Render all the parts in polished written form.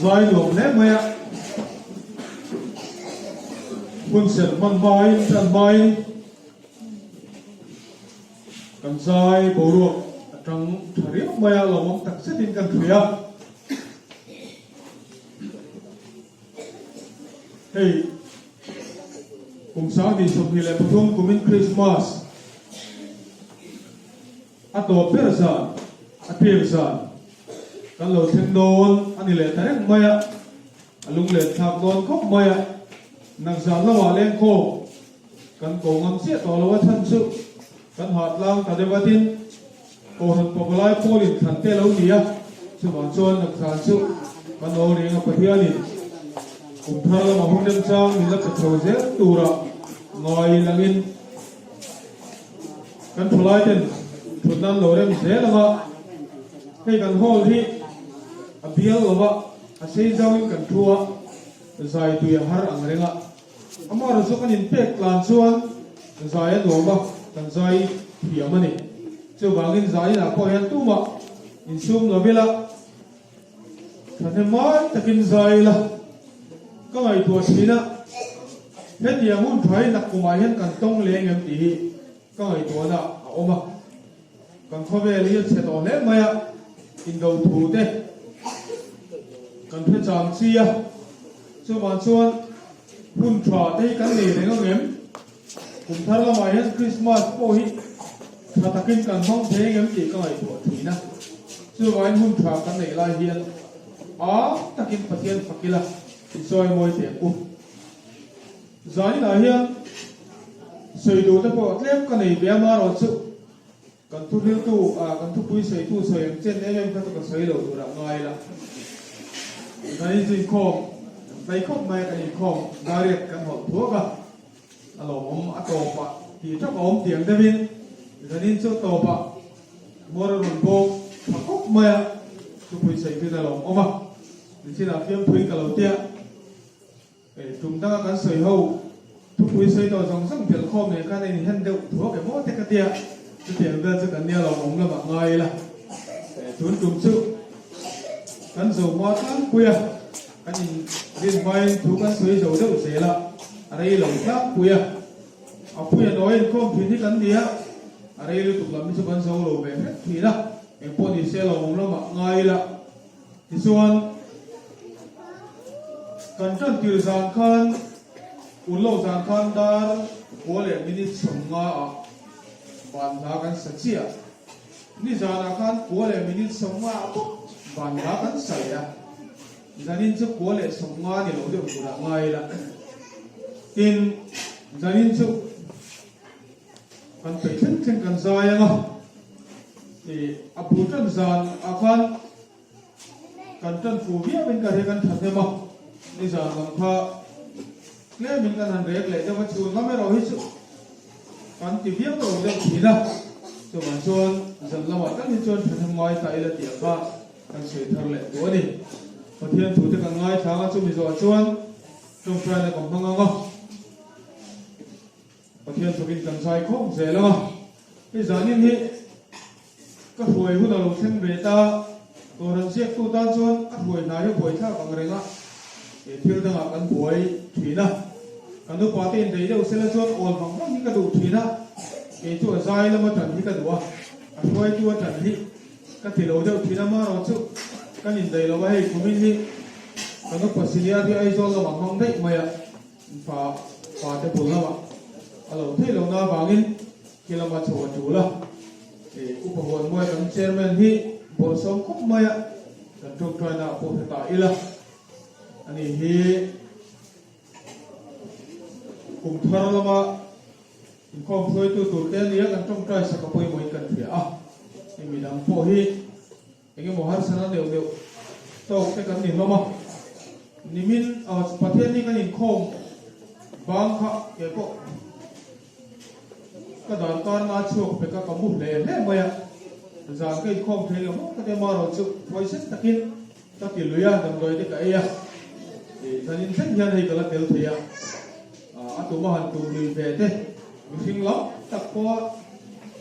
Zai nuam hle mai a, hun serh hman hmain tan hmain kan zai boruak a tang tha riau mai a, lawmawm tak zetin kan hria. Hei kum 2023 kumin Krismas A tawp ber zan, a tir zan kan lo thleng dawn a ni leh ta reng mai a, a lunglen thlak dawn khawp mai a, nak zan lamah lengkhawm kan ko ngam chiah tawh lo a chhan chu kan hah tlang ta deuh a tin Kohhran Pavalai pawlin thlan te lo ni a, chuvang chuan nak zan chu kan aw reng a Pathianin kum thar lama hun remchang min la pe chho zel tura ngai langin Kan thalai ten thut nan lo rem zel ang a, hei kan hall hi a bial lo va, a sei zau in kan thu a, zai tui a har ang reng a, amaherawh chu kan inpek tlan chuan zai a nuam a, kan zai thiam a ni. Chuvangin zai inah pawh hian tumah insum lo ila, Thahnemai takin zai ila ka ngaihtuah thin a, hetiang hun tha hi nakkumah hian kan tawng leng em tih hi ka ngaihtuahna a awm a. Kan khawvel hi a chhe tawh hle mai a, indo thu te kan hre chang chi a, chuvang chuan hun tha te hi kan nei reng ang em? Kum thar lamah hian Krismas pawh hi tha takin kan hmang thei engem tih ka ngaihtuah thin a. Chuvangin hun tha kan neih lai hian am takin Pathian fak ila i sawi mawi teh ang u. Zaninah hian sawi duh te pawh tlem ka nei ve a, amaherawhchu Kan thuhriltu, kan thupui sawitu sawi ang chen em em kha chu ka sawi lo turah ngai la. Kan inzinkhawm tlai khawp mai a, kan inkhawm dariat kan hawlh thuak a, a lawmawm a tawpah tih tap a awm tiang deuhin zanin chu tawpah muar a rawn bawk tha khawp mai a, thupui sawitu in a lawmawm a, nichinah fiamthui ka lo tia. Tum danga kan sawi ho thupui sawi tawh zawng zawng belh khawm nen khan a inhen deuh thuak em aw te ka tia, chutiang vel chu kan nia lo awm lamah ngai ila. Tun tum chu kan zo hma tlangpui a, kan inrin hmain thu kan sawi zo deuh zel a, a rei lo tlangpui a. A pui a nawi inkhawm thin hi kan nia, a rei lutuk lam hi chu kan zo lo ve hret thin a, engpawh ni se lo awm lamah ngai ila. Tichuan, kan tan tir zan khan, Urlo zan khan dar kua leh minute 50 ah ban hla kan sa chiah. Nizanah khan kua leh minute 50 ah bawk ban hla kan sa leh a. Zanin chu kua leh 50 ni lo deuh turah ngai ila. Tin, zanin chu kan peih thleng thleng kan zai ang a. Ih, a bu tan zan ah khan Kan tan fu viau in ka hria kan thahnem a, nizan lam kha tlem in kan han rek leh deuh a, chhun lam erawh hi chu kan ti viau lo deuh thin a, chuvang chuan zan lamah tak hi chuan thahnem ngai ta ila tih kha kan sawi thar leh duh a ni. Pathian thu te kan ngaithlang a, chumi zawh chuan tawngtaina kan hmang ang a, Pathian thukin kan zai khawm zel ang a, hei zanin hi Ka hruai hun a lo thleng ve ta, Tawran ziaktu tan chuan a hruai hna hi buaithlak ang reng a, he thil dangah kan buai thin a. Kan upa te indaih deuh sela chuan awl vang vang hi ka duh thin a, kei chu a zai lama tan hi ka duh a, a hruaitu a tan hi ka ti lo deuh thin a, marawh chu kan indaih lo a, hei kumin hi kan upa senior hi Aizawl lamah hmang daih mai a, fa pa te bul lamah a lo theih lohna avangin Khi lama chho a tul a, Upa Huanmuai kan Chairman hi bawlhsawm khawp mai a, kan tawngtaina ah pawh hre ta ila, ani hi kum thar lama inkhawm hruaitu tur te ania kan tawngtai sak a pawimawhin kan hria a, hei midang pawh hi Eng emaw harsana deuh deuh tawk te kan ni hlawm a, nimin Pathian hi kan inkhawm bang kha ke pawh ka dan karna chhuak pek a, ka mu hle hle mai a, zan ka inkhawm thei lo maw ka ti a, marawh chu huaisen takin ka ti lui a, damdawi te ka ei a, zan in thleng hian hei ka la tel thei a, a tuma han tum lui ve te mihring lam tak pawha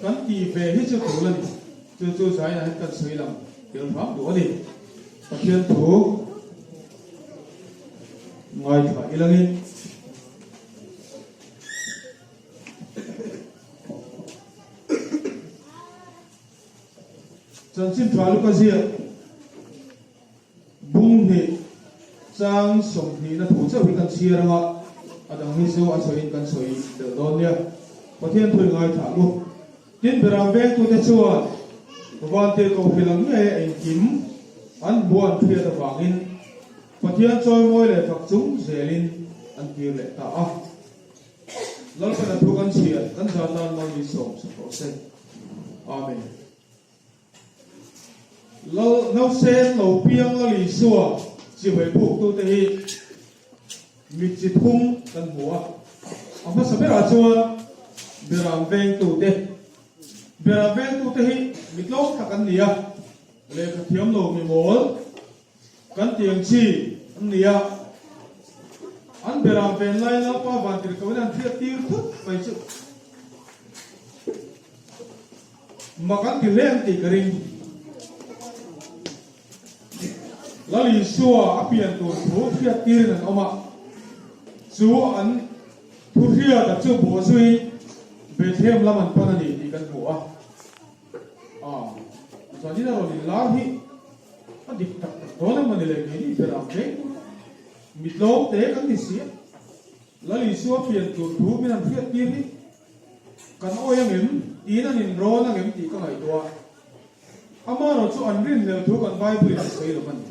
kan tih ve hi chu tul a ni. Chu chu zainah hian kan sawi lang tel hram duh a ni. Pathian thu. Ngaithla ilangin. Chanchin tha luka ziak bung hnih chang sawmhnihna thu chauh hi kan chhiar anga a dang hi chu a sawiin kan sawi belh dawn nia. Pathian thu i ngaithla ang u. Tin, Beram vengtute chuan Vantirhkoh hrilh ang nge engkim an hmuh an hriat avangin Pathian chawimawi leh fak chung zelin an kir leh ta a. Lalpan a thu kan chhiat kan zan nan mal mi sawm sak rawh se. Amen. Lal Nausen lo piang Lal Isua chibai buktute hi mi chi thum kan hmu a. A hmasa berah chuan Beram vengtute. Beram vengtute hi mi tlawm tak an ni a, lehkha thiam lo mi mawl kan tih ang chi an ni a. An beram ven lai Lalpa Vantirhkohin an hriat tir thut mai chu. Mak an ti hle ang tih ka ring. Lal Isua a pian tur thu hriat tirin an awm a, chu an thu hriata chu bawhzuiin Bethlehem lam an pan a ni tih kan hmu a. A, zanin a rawn inlar hi a dik tak tak dawn emaw ni le keini ber ang veng tur tak mi tlawm te kan ni si a. Lal Isua pian tur thu min han hriat tir hi Kan awi ang em? Tiin an inrawn ang em tih ka ngaihtuah. Amaherawh chu an rinhlel thu kan Bible in a sawi lo a ni.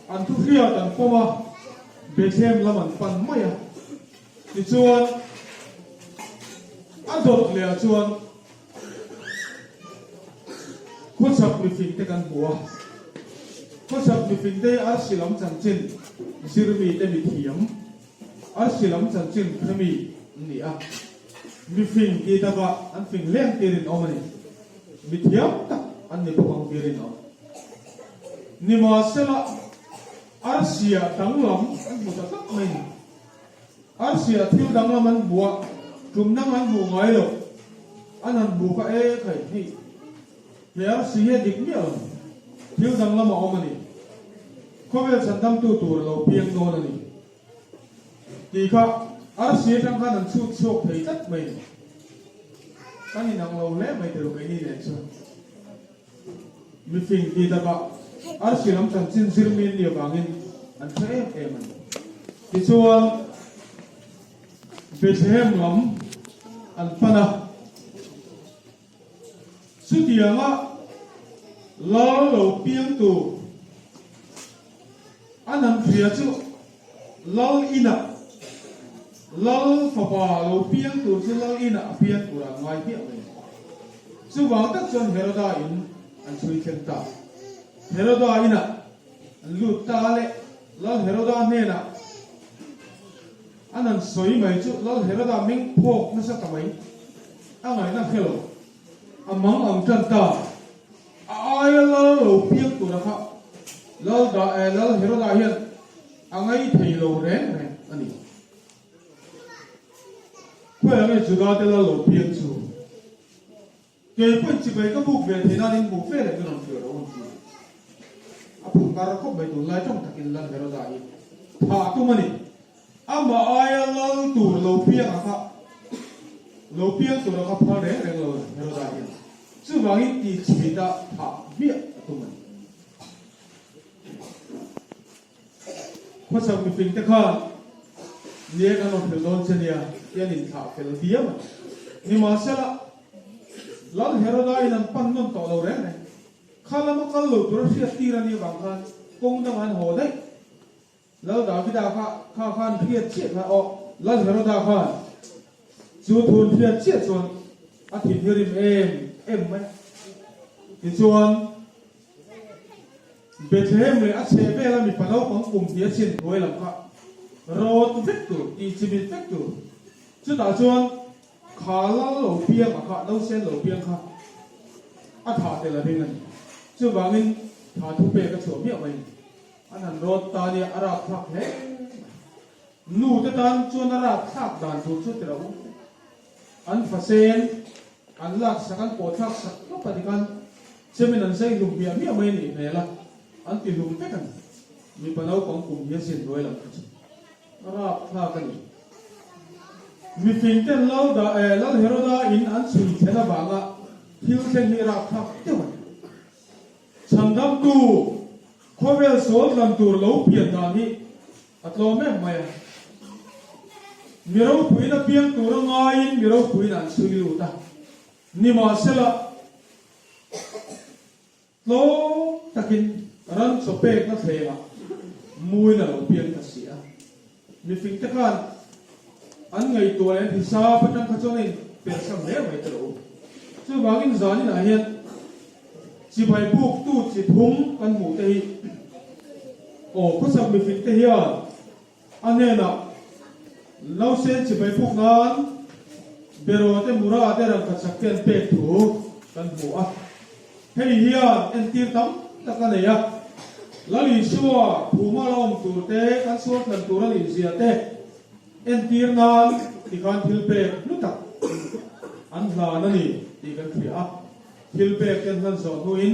An thu hriat an pawm a, Bethlehem lam an pan mai a. Tichuan, a dawt leh ah chuan khawchhak mifing te kan hmu a. Khawchhak mifing te hi arsi lam chanchin zirmi te mithiam. Arsi lam chanchin hre mi an ni a, mi fing tih takah an fing hle ang tih rinawm a ni. Mi thiam tak an ni bawk ang tih rinawm. Nimahsela, arsia danglam an hmu ta tlat mai ni. Arsia thil danglam an hmu a, tum dang an hmuh ngai lo. An han hmu kha e khai hei he arsi hi a dik miah lo. Thil danglam a awm a ni. Khawvel chhandamtu tur a lo piang dawn a ni. Tih kha arsi atang khan an chhut chhuak thei tlat mai ni. Kan inang lo hle mai tiro keini nen chuan. Mifing tih takah arsi lam chanchin zir mi an nih avangin an hre em em a ni. Tichuan Bethlehem lam an pan a. Chutianga lal lo piang tur a nam hria chu lal inah lal fapa lo piang tur chu lal inah a piang tur an ngai hmiah mai. Chuvang tak chuan Heroda in an chhui thleng ta. Heroda inah an lut ta leh lal Heroda hnenah An han sawi mai chu Lal Heroda meng phawk nasa ta mai. A ngaihna hre lo. A mang ang tan ta. A aia lal lo piang tura kha Lal da eh Lal Heroda hian a ngai thei lo reng reng a ni. Khawiah nge Juda te lal lo piang chu? Kei pawhin chibai ka buk ve thei nan in hmuh fe leh min rawn hrilh rawh un ti. A phu kar khawp mai tunlai tawng takin Lal Heroda hi thah tum a ni. Amah aia lal tur lo piang a kha lo piang tur a kha phal reng reng lo Heroda hian. Chuvangin ti chhita thah hmiah a tum a ni. Khawchhak mifing te khan ni e kan rawn fel dawn che nia ti an inthlah fel diam a. Nimahsela, Lal Heroda in an pan nawn tawh lo reng reng. Kha lama kal lo tura hriat tir a nih avang khan kawng dangah an haw daih. Lal Davida kha kha khan hriat chiah kha aw Lal Heroda khan chu thu an hriat chiah chuan a thin hi rim em em mai a. Tichuan. Bethlehem leh a chheh vela mipa naupang kum hnih a chin hnuai lam kha rawt vek tur, tih chimit vek tur. Chutah chuan kha lal lo piang a kha, nausen lo piang kha a thah tel a ring a ni. Chuvangin tha thu pek a chhuah miah mai a ni. An han rawt ta nia a rap thlak hle mai. Nu te tan chuan a rap thlak dan tur chu ti ro. An fasen an lak sak an pawh thlak sak hlawp a tikhan Chemin an zai hlum hmiah hmiah mai a nih hmel a, an ti hlum vek a ni. Mipa naupang kum hi a sin hnuai lam kha chu a rapthlak a ni. Mifing ten Lal da eh Lal Heroda in an chhui thlen avanga thil thleng hi rapthlak deuh a ni. Chhandamtu khawvel sawl tlan tur lo pian dan hi a tlawm em mai a. Mi ropuiin a piang tur a ngaiin mi ropuiin an chhui lut a. Nimahsela. Tlawm takin ran chaw pekna thlengah muin a lo piang ta si a. Mifing te khan an ngaihtuah leh an hisap atang kha chuan a inperhsam hle mai te lo. Chuvangin zaninah hian chibai buktu chi thum kan hmuh te hi aw khawchhak mifing te hian a hnenah nausen chibai buk nan beraw te mura te rangkachak te an pek thu kan hmu a. Hei hian entir tam tak a nei a, Lal Isua phuma la awm tur te, kan sual tlan tur a nih zia te entir nan tikhan thil pek hlu tak an hlan a ni tih kan hria a. Thil pek te an hlan zawh hnuin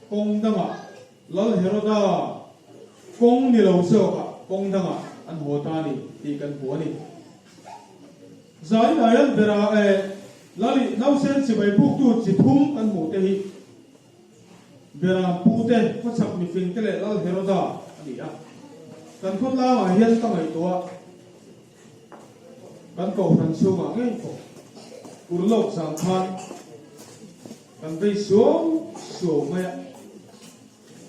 kawng dangah Lal Heroda kawng ni lo zawkah kawng dangah an haw ta a ni tih kan hmu a ni. Zainah hian bera e Lali nausen chibai buktu chi thum kan hmuh te hi Beram pu te, khawchhak mifing te leh Lal Heroda a ni a. Kan khawtlangah hian ka ngaihtuah kan kohhran chhungah ngei pawh urlawk zang khan kan vei suau suau mai a.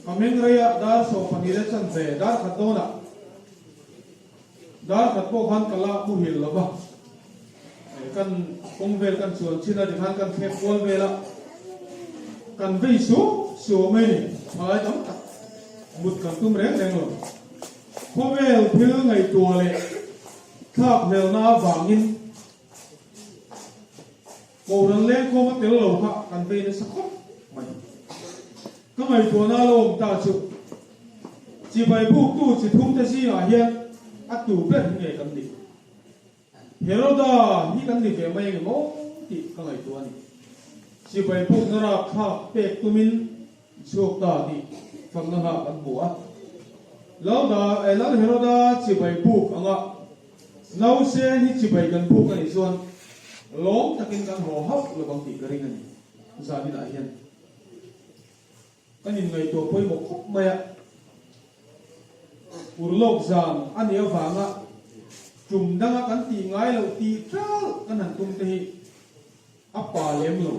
Ka meng rei a, dar 12 leh chanve dar khat dawnah Dar khat pawh khan ka la muhil lo va, kan kawng vel kan chuan chin a tikhan kan thlep kual vel a, kan vei suau suau mai ni, thalai tam tak mut kan tum reng reng lo. Khawvel thil ngaihtuah leh thlak hlelna avangin Kohhran lengkhawm a tel lo kha kan vei nasa khawp mai. Ka ngaihtuahna a lo awm ta chu chibai buktu chi thumte zingah hian a tu ber hi nge kan nih? Heroda hi kan ni ve mai eng emaw tih ka ngaihtuah a ni. Chibai bukna rapthlak pek tumin chhuak ta tih fakna hla kan hmu a. Lalda, Lal Heroda chibai buk anga Nausen hi chibai kan buk a nih chuan lawm takin kan haw hauh lo vang tih ka ring a ni. Zaninah hian kan inngaihtuah pawimawh khawp mai a, urlawk zan a nih avanga tum danga kan tih ngai loh tih ṭalh kan han tum te hi a pa lem lo.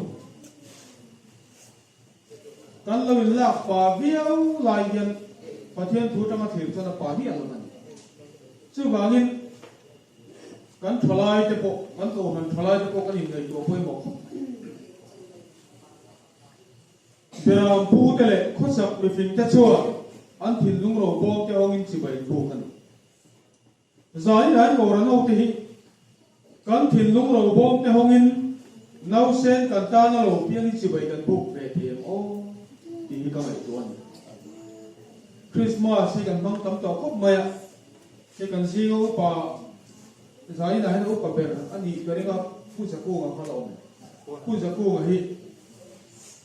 Kan lo inlak pa viau lai hian Pathian thu tanga thlir chuan a pa miah lo a ni. Chuvangin kan thalai te pawh, kan kohhran thalai te pawh kan inngaihtuah pawimawh khawp mai. Beram pu te leh khawchak mifing te chuan an thinlung robawm te awngin chibai an buk a ni. Zai lai kawra naute hi kan thinlung robawm te hawngin nausen kan tana lo piang hi chibai kan buk ve thei ang aw tih hi ka ngaihtuah a ni. Christmas hi kan hmang tam tawh khawp mai a, hei kan zinga upa Zainah hian upa ber a nih ka ring a, Pu Zakunga kha la awm. Pu Zakunga hi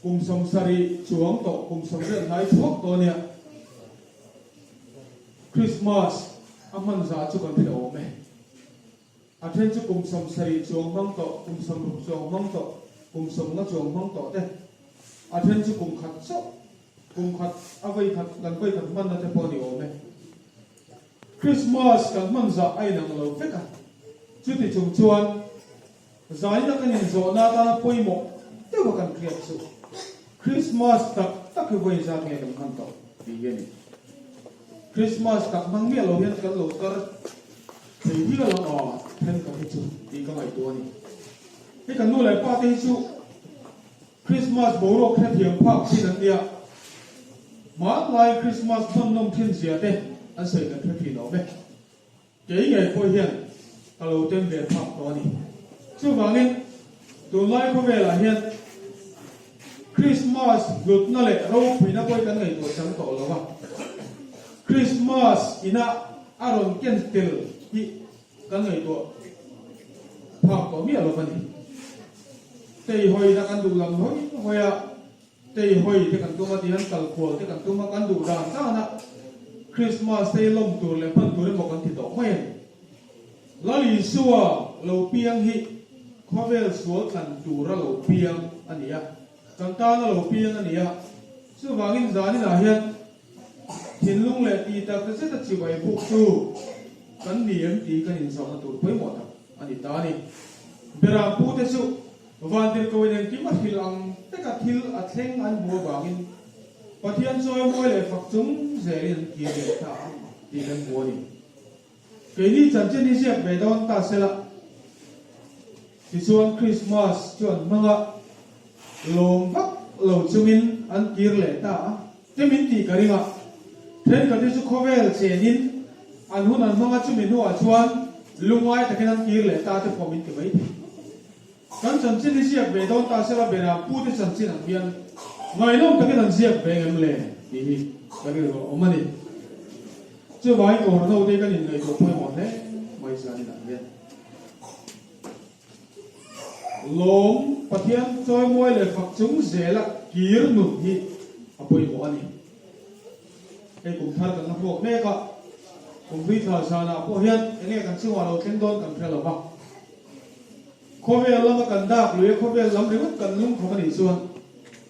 kum 70 chuang tawh, kum 80 hnai chhuak tawh a nia. Christmas a hman zah chu kan hre awm e. A then chu kum 70 chuang hmang tawh, kum 60 chuang hmang tawh, kum 50 chuang hmang tawh te. A then chu kum khat chauh, kum khat a vawi khat kan vawi khat hmanna te pawh a ni awm e. Christmas kan hman zah a inang lo vek a, chuti chung chuan Zaina kan inzawhna atana pawimawh deuha kan hriat chu Krismas tak tak hi vawi zat nge kan hman tawh tih hi a ni. Krismas tak hmang miah lo hian kan lo tar thei hial ang a, thenkhat hi chu tih ka ngaihtuah a ni. Hei kan nu leh pa te hi chu Krismas boruak hrethiam phak chin an nia, hmanlai Krismas hman nawm thin zia te an sawi kan hre thin awm e. Kei ngei pawh hian ka lo tem ve phak tawh a ni. Chuvangin, tunlai khawvelah hian Krismas hlutna leh ropuina pawh hi kan ngaihtuah chang tawh lo a. Krismas ina a rawn ken tel hi kan ngaihtuah phak tawh miah lo a ni. Teihawi na kan duh lam hawi hawi a. Tei hawi te kan tum a, tihian kal khual te kan tum a, kan duh dan dan a. Krismas te hi lawm tur leh hman tur emaw kan ti tawh mai a ni. Lal Isua lo piang hi khawvel sual tlan tura lo piang a ni a, kan tana lo piang a ni a, chuvangin zaninah hian thinlung leh tih tak zeta chibai buk chu kan ni em tih kan inzawhna tur pawimawh tak a ni ta a ni. Beram pute chu Vantirhkoin engkim a hrilh ang teka thil a thleng an hmuh avangin Pathian chawimawi leh fak chung zelin an kir leh ta a tih kan hmu a ni. Keini chanchin hi ziak ve dawn ta sela, tichuan Krismas chu an hmang a, lawm vak lo chungin an kir leh ta a, te min tih ka ring a, thenkhat hi chu khawvel chenin an hun an hmang a, chumi hnuah chuan lungngai takin an kir leh ta te pawh min ti mai thei. Kan chanchin hi ziak ve dawn ta sela Beram pute chanchin ang hian ngaihnawm takin an ziak ve ngem le tih hi ka rilru a awm a ni. Chuvangin Kohhran hote kan inngaihtuah pawimawh hle mai zanin ah hian. Lawm Pathian chawimawi leh fak chung zela kir nun hi a pawimawh a ni. Hei kum thar kan la hmuak mek a, kum hlui thla zanah pawh hian enge kan chungah lo thleng dawn kan hre lo va. Khawvel lama kan dak lui a, khawvel lam ringawt kan lungkhawm a nih chuan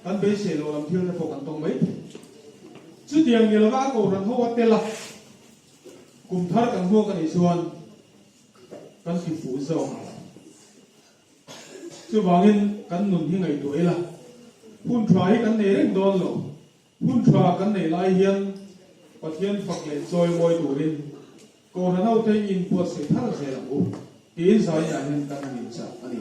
kan beisei loh lam thil te pawh kan tawng mai thei. Chutiang ni lova a kohhran ho a tel a, kum thar kan hmuak a nih chuan kan ti fuh zawk ang. Chuvangin kan nun hi ngaihtuah ila, hun tha hi kan nei reng dawn lo. Hun tha kan neih lai hian Pathian fak leh chawimawi turin Kohhran hote inbuatsaih thar zel ang u tiin zainah hian kan han inchah a ni.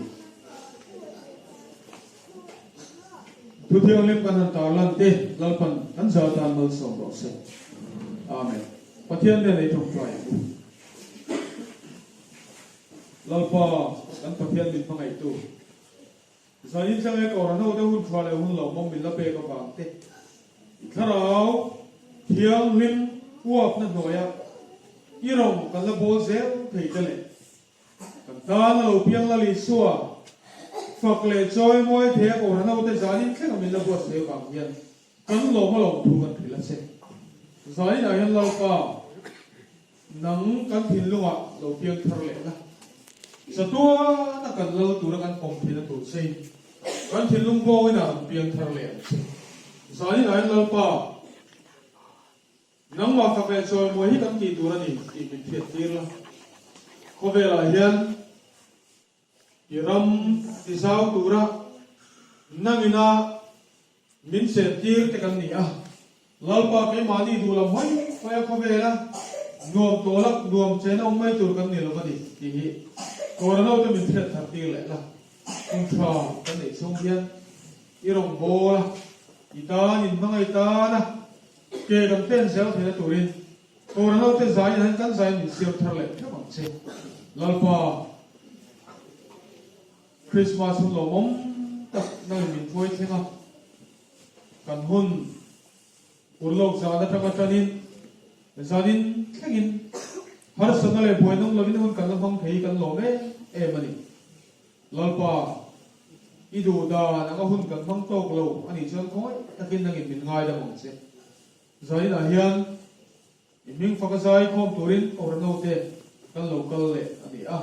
Thu thianghlim kan han tarlan te Lalpan kan zau tan malsawm rawh se. Amen. Pathian nen ei thawmhrai ang u. Lalpa kan Pathian min hmangaihtu. Zanin thleng e Kohhran hote hun tha leh hun lo mawm min la pek avang te, i thlarau thianghlim uapna hnuaia i rawng kan la bawl zel thei te leh kan tan a lo piang Lal Isua fak leh chawimawi thei a Kohhran hote zanin thlenga min la buatsaih avang hian kan lawm a lawmthu kan hrilh a che. Zaninah hian Lalpa. Nang kan thinlungah lo piang thar leh la, chatuana kan lal tura kan pawm theihna tur chein kan thinlung bawngin ah rawn piang thar leh ang che. Zanin ah hian Lalpa, nangmah fak leh chawimawi hi kan tih tur a ni tih min hriattir la. Khawvelah hian i ram ti zau tura nangina Min chentir te kan ni a, Lalpa keimahni duh lam hawi hawi a khawvel a, nuam tawh lak nuam chen a awm mai tur kan ni lo a ni tih hi Kawrano te min hriat thar tir leh la, kum tha kan neih chhung hian i rawn bawl a, i tan in hmangaih tan a, ke kan pen zel theihna turin Kawrano te zaiin han kan zaiin min siam thar leh theuh ang che Lalpa. Krismas hun lawmawm tak nangin min hruai thleng a, kan hun urlawk zan atanga tanin zanin thlengin harsatna leh buainawm lovin hun kan la hmang thei hi kan lawm em em a ni. Lalpa, i duh dan anga hun kan hmang tawk lo a nih chuan khawngaih takin nangin min ngaidam ang che. Zaninah hian I hming faka zai khawm turin Kohhran hote kan lo kal leh a ni a.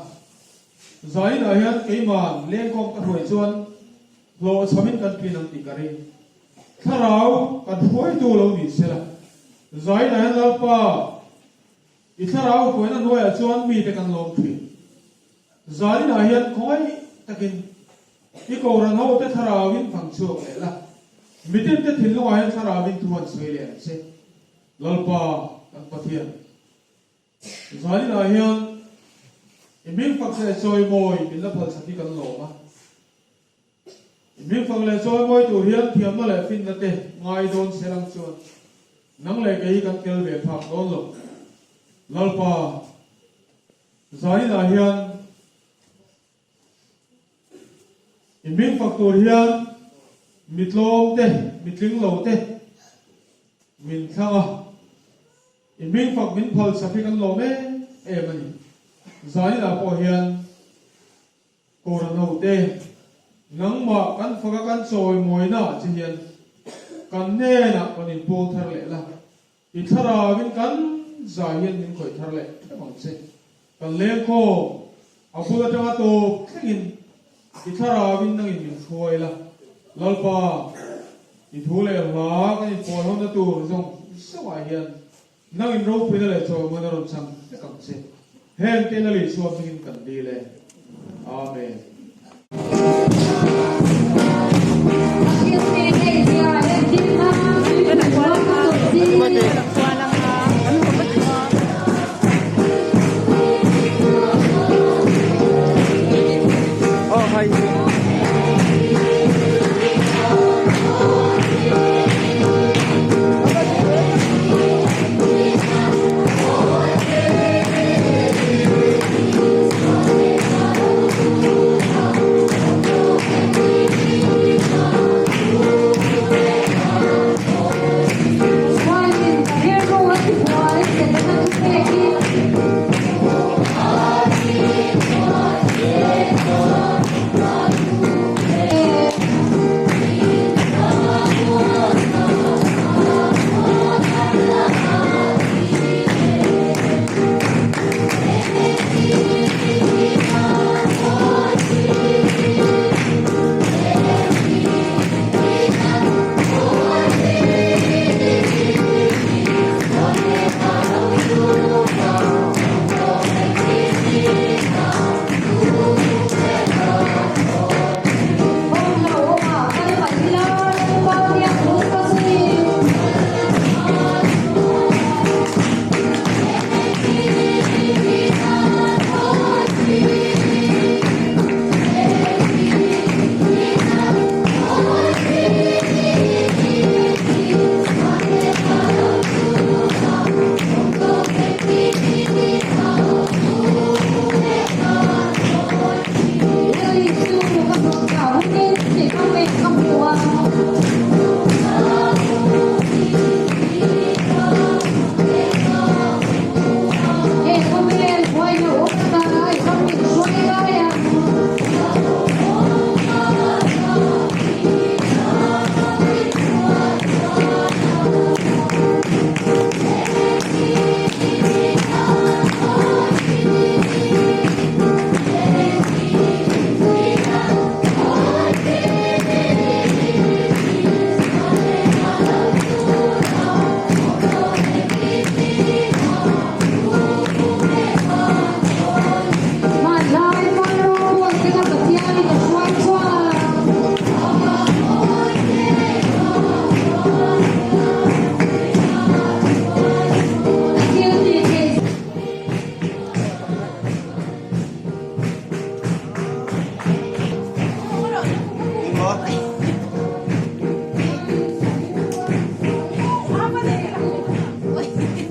Zainah hian keiman lengkhawm ka hruai chuan hlawhchhamin kan tlin ang tih ka ring. Thlarau kan hruaitu lo ni sela. Zainah hian Lalpa, i thlarau hruaina hnuaiah chuan mite kan lawm thin. Zainah hian khawngaih takin i Kohhran hote thlarauin fang chhuak leh la. Mitinte thinlungah hian thlarauin thu han sawi leh ang che. Lalpa kan Pathian, zaninah hian i hming fak leh chawimawi min la phal chak hi kan lawm a. I hming fak leh chawimawi tur hian thiamna leh finna te ngai dawn se lang chuan nang leh kei hi kan tel ve phak dawn lo. Lalpa, zaninah hian I hming fak tur hian mi tlawm te, mi tling lo te min thlang a, i hming fak min phal chak hi kan lawm em em a ni. Zaninah pawh hian Kohhran ho te, nangmah kan faka kan chawimawina ah che hian kan hnenah rawn inpawl thar leh la. I thlarauin kan zai hian min khawih thar leh hrep ang che. Kan lengkhawm a bul atanga tawp thlengin i thlarauin nangin min hruai la. Lalpa, i thu leh hla kan inpawl hona tur zawng zawngah hian nangin ropuina leh chawimawina rawn chang vek ang che. Heng te Lal Isua hmingin kan dil e. Amen.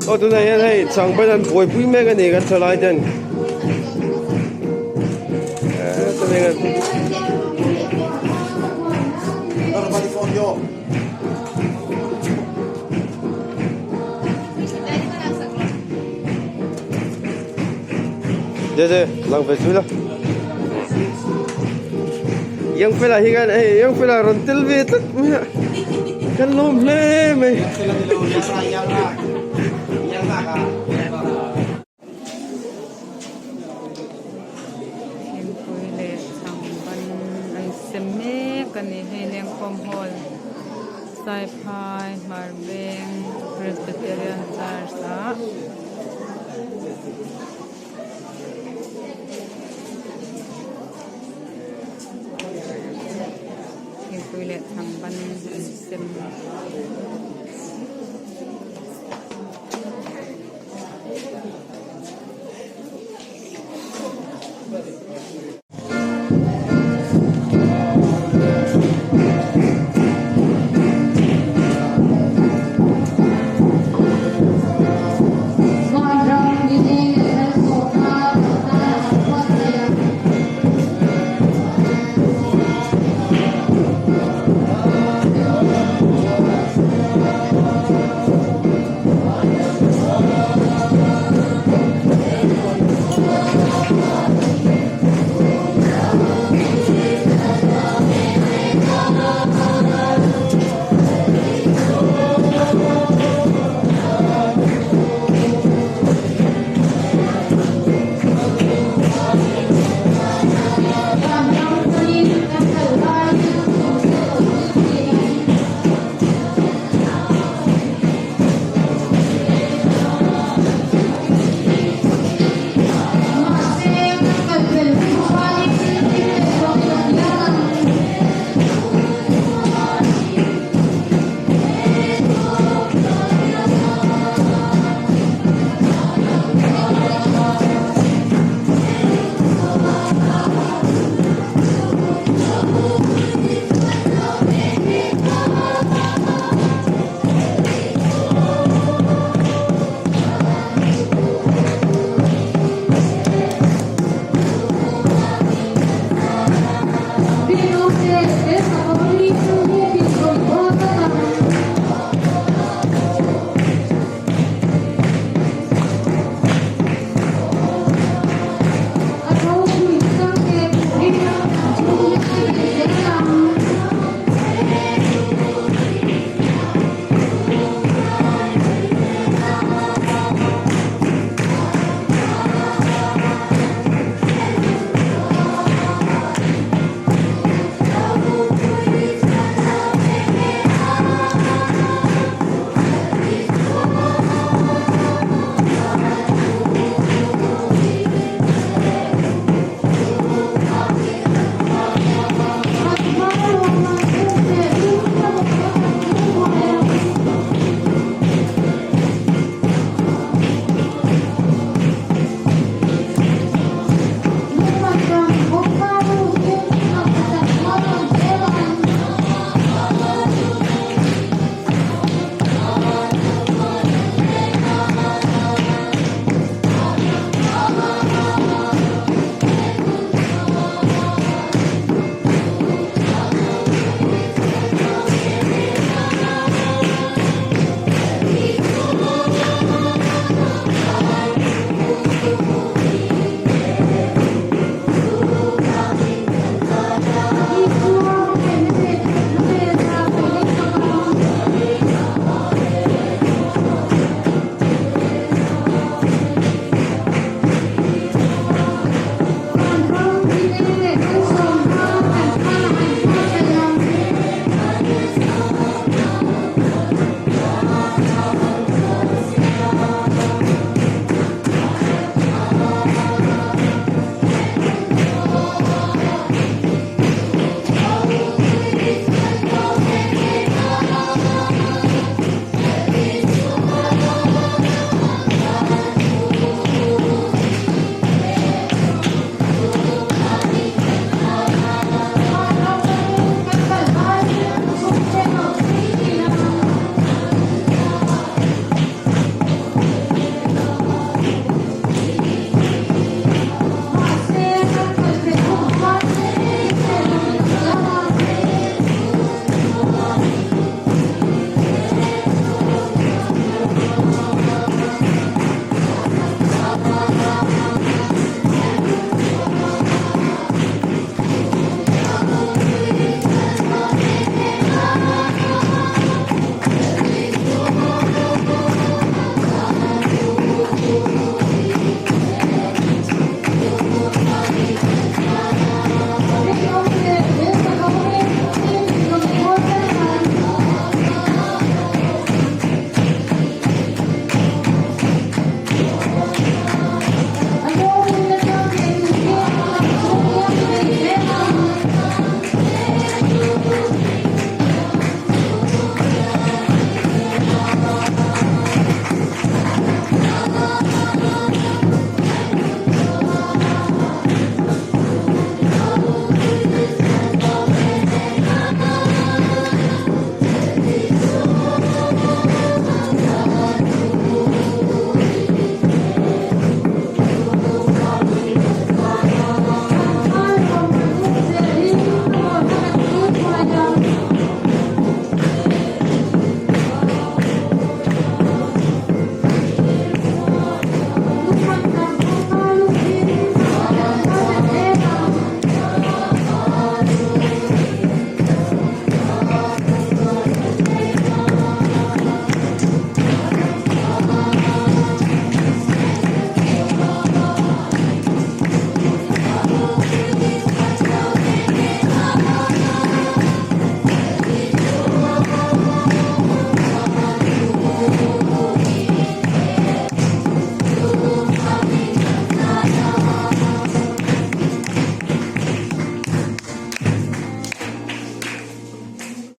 Aw tunah hian hei changban an buaipui mek a ni kan thalai ten Jese lang ve zui la Yang fela hi kan hei yang fela rawn tel ve tlat mai a kan lawm hle mai. Thingpui leh changban an sem mek a ni hei lengkhawm hall Saiphai Hmarbeng Presbyterian Church ah. Thingpui leh changban an sem.